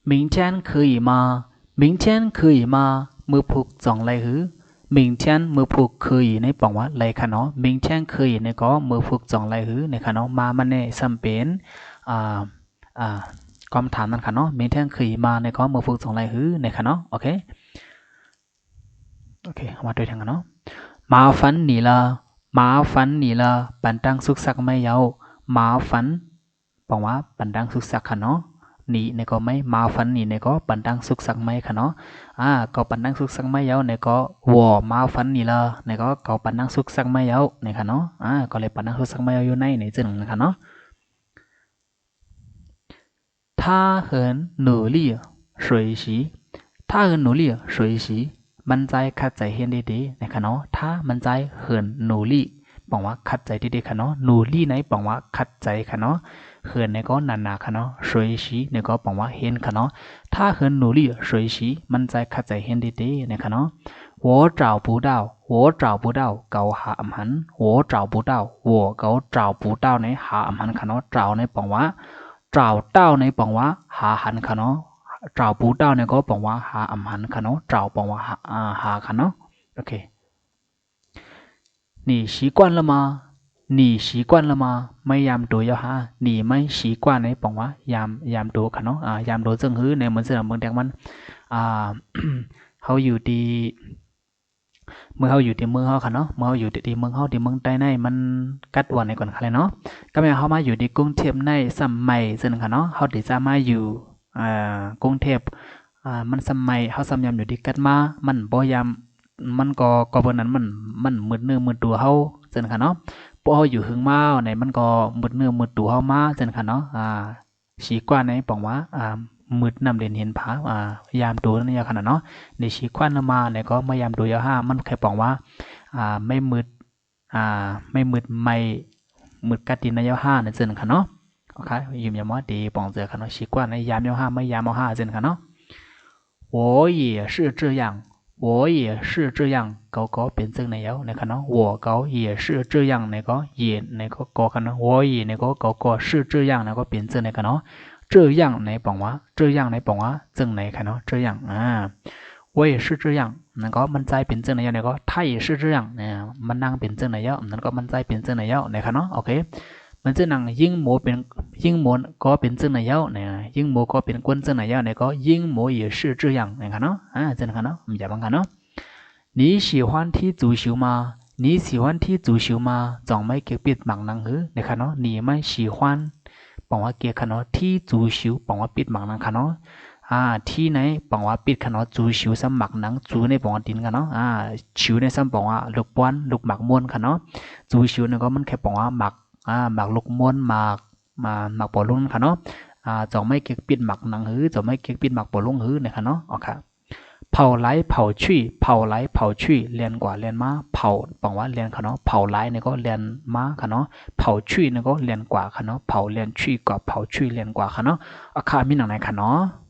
明天可以吗? 明天可以吗? ມື້ພຸກຈອງໄດ້ຫຼື? 明天 ມື້ພຸກ 可以 ນີ້ປອງວ່າໄດ້ຂະເນາະ. 明天可以 ນີ້ກໍມື້ພຸກຈອງໄດ້ຫຼື ນີ້ຂະເນາະ. 吗 ມັນນີ້ຊ້ຳເປັນ ອ່າ ອ່າ ຄວາມຖາມນັ້ນຂະເນາະ. 明天可以吗 ນີ້ກໍມື້ພຸກຈອງໄດ້ຫຼື ນີ້ຂະເນາະ. ໂອເຄ ໂອເຄ ເຮົາມາຕົວຢ່າງກັນເນາະ. 麻烦你了 麻烦你了 ປານຕັງສຸກສັກໄໝເຍົາ. 麻烦 ປອງວ່າປານຕັງສຸກສັກຂະເນາະ. 你 ນີ້ກໍໄໝ, 麻烦你 ນີ້ກໍປານຕັງສຸກສັກໄໝຂະເນາະ. ອາ ກໍປານຕັງສຸກສັກໄໝເຍົາ ນີ້ກໍ 我麻烦你了 ນີ້ກໍ ກໍປານຕັງສຸກສັກໄໝເຍົາ ນີ້ຂະເນາະ. ອາ ກໍເລີຍປານຕັງສຸກສັກໄໝເຍົາຢູ່ໃນນີ້ ຈັ່ງນັ້ນຂະເນາະ. 他很努力学习 他很努力学习 ມັນໃຈຂັດໃຈຮຽນດີໆ ນີ້ຂະເນາະ. 他 ມັນໃຈ 很努力 ປອງວ່າຂັດໃຈດີໆຂະເນາະ. 努力 ນີ້ປອງວ່າຂັດໃຈຂະເນາະ. 很 ນີ້ກໍໜາໆຂະເນາະ. 学习 ນີ້ກໍປອງວ່າຮຽນຂະເນາະ. 他很努力学习 ມັນໃຈຂັດໃຈຮຽນດີໆ ນີ້ຂະເນາະ. 我找不到 我找不到 ເຂົາຫາອຳຫັນ. 我找不到 我 ເຂົາ 找不到 ນີ້ຫາອຳຫັນຂະເນາະ. 找 ນີ້ປອງວ່າ 找到 ນີ້ປອງວ່າຫາຫັນຂະເນາະ. 找不到 ນີ້ກໍປອງວ່າຫາອຳຫັນຂະເນາະ. 找 ປອງວ່າຫາ ອາ ຫາຂະເນາະ. ໂອເຄ 你习惯了吗? 你习惯了吗? ໄໝຍາມໂຕເຍົາຫາ. 你ໄໝ 习惯 ນີ້ປອງວ່າຍາມ ຍາມໂຕຂະເນາະ. ອາ ຍາມໂຕເຊິ່ງຫື ໃນມື້ເຊິ່ງເບິ່ງແດກມັນ ອາ ເຮົາຢູ່ທີ່ ເມື່ອເຮົາຢູ່ທີ່ເມືອງເຮົາຂະເນາະ, ເມື່ອເຮົາຢູ່ທີ່ເມືອງເຮົາ ທີ່ເມືອງໃຕ້ໃນ ມັນກັດວ່າໃນກ່ອນຂະແລເນາະ. ກໍແມ່ນເຮົາມາຢູ່ທີ່ກຸງເທບໃນຊ້ຳໄໝເຊິ່ງຂະເນາະ, ເຮົາທີ່ຈະມາຢູ່ ອາ ກຸງເທບ ອາ ມັນຊ້ຳໄໝ ເຮົາຊ້ຳຍາມຢູ່ທີ່ກັດມາ ມັນບໍ່ຍາມ ມັນກໍ ກໍເບິ່ງນັ້ນ ມັນ ມັນມືດເນື້ອມືດຕົວເຮົາເຊິ່ງຂະເນາະ. ພວກເຮົາຢູ່ຫຶງມາໃນ ມັນກໍມືດເນື້ອມືດຕົວເຮົາມາເຊິ່ງຂະເນາະ. ອາ ສີກວ່າໃນປອງວ່າ ອາ ມືດນ້ຳເດັ່ນເຫັນຜາ ອາ ຍາມໂຕນັ້ນຍາຂະໜາດເນາະ. ໃນສີຄວັນມາໃນກໍມາຍາມໂຕຍາຫາ ມັນແຄ່ປອງວ່າ ອາ ໄມ້ມືດ ອາ ໄມ້ມືດ ໄມ້ມືດກັດດິນນະຍາຫານັ້ນເຊິ່ງຂະເນາະ. ໂອເຄ ຢືມຢາມວ່າດີປອງເຈີຂະເນາະ. ສີກວ່າໃນຍາມຍາຫາ ໄມ້ຍາມຍາຫາເຊິ່ງຂະເນາະ. 我也是这样 我也是这样 ເຂົາກໍເປັນເຊິ່ງໃນເຍົາໃນຂະເນາະ. 我 ເຂົາ 也是这样 ໃນກໍ 也 ໃນກໍ ກໍຂະເນາະ. 我也 ໃນກໍ ເຂົາກໍ 是这样 ໃນກໍເປັນເຊິ່ງໃນຂະເນາະ. 这样 ໃນປອງວ່າ 这样 ໃນປອງວ່າເຊິ່ງໃນຂະເນາະ. 这样 ອາ 我也是这样 ນັ້ນກໍມັນໃຈເປັນເຊິ່ງໃນເຍົາ ໃນກໍ 他也是这样 ນະ ມັນນາງເປັນເຊິ່ງໃນເຍົາ ນັ້ນກໍມັນໃຈເປັນເຊິ່ງໃນເຍົາໃນຂະເນາະ. ໂອເຄ ມັນຈະນັ່ງ ຍິງໂມເປັນ ຍິງໂມກໍເປັນເຊິ່ງໃນເຍົາ ນະ ຍິງໂມກໍເປັນຄົນເຊິ່ງໃນເຍົາ ໃນກໍ ยิงหมู也是这样 ນະຂະເນາະ. ອາ ເຊິ່ງຂະເນາະ ມັນຈະບັງຂະເນາະ. 你喜欢踢足球吗? 你喜欢踢足球吗? ຈອງໄມ້ເກັກປິດໝາກໜັງຫື ໃນຂະເນາະ. 你ໄມ້ສີຄວັນ ປອງວ່າເກັກຂະເນາະ. 踢足球 ປອງວ່າປິດໝາກໜັງຂະເນາະ. ອາ 踢 ໃນປອງວ່າປິດຂະເນາະ. 足球 ຊ້ຳໝາກໜັງ. 足 ໃນປອງວ່າດິນຂະເນາະ. ອາ 球 ໃນຊ້ຳປອງວ່າລູກບອນ ລູກໝາກມ່ວນຂະເນາະ. 足球 ໃນກໍມັນແຄ່ປອງວ່າໝາກ ອາ ໝາກລູກມ່ວນ ໝາກ ມາ ໝາກປໍລຸງຂະເນາະ. ອາ ຈອງໄມ້ເກັກປິດໝາກໜັງຫື ຈອງໄມ້ເກັກປິດໝາກປໍລຸງຫື ໃນຂະເນາະ. ໂອເຄ 跑来跑去 跑来跑去 ແລ່ນກວ່າແລ່ນມາ. ເຜົາ ປອງວ່າແລ່ນຂະເນາະ. ເຜົາຫຼາຍ ໃນກໍແລ່ນມາຂະເນາະ. ເຜົາ 去 ໃນກໍແລ່ນກວ່າຂະເນາະ. ເຜົາ ແລ່ນ 去 ກວ່າ ເຜົາ 去 ແລ່ນກວ່າຂະເນາະ. ໂອເຄ ມີໜັງໃນຂະເນາະ.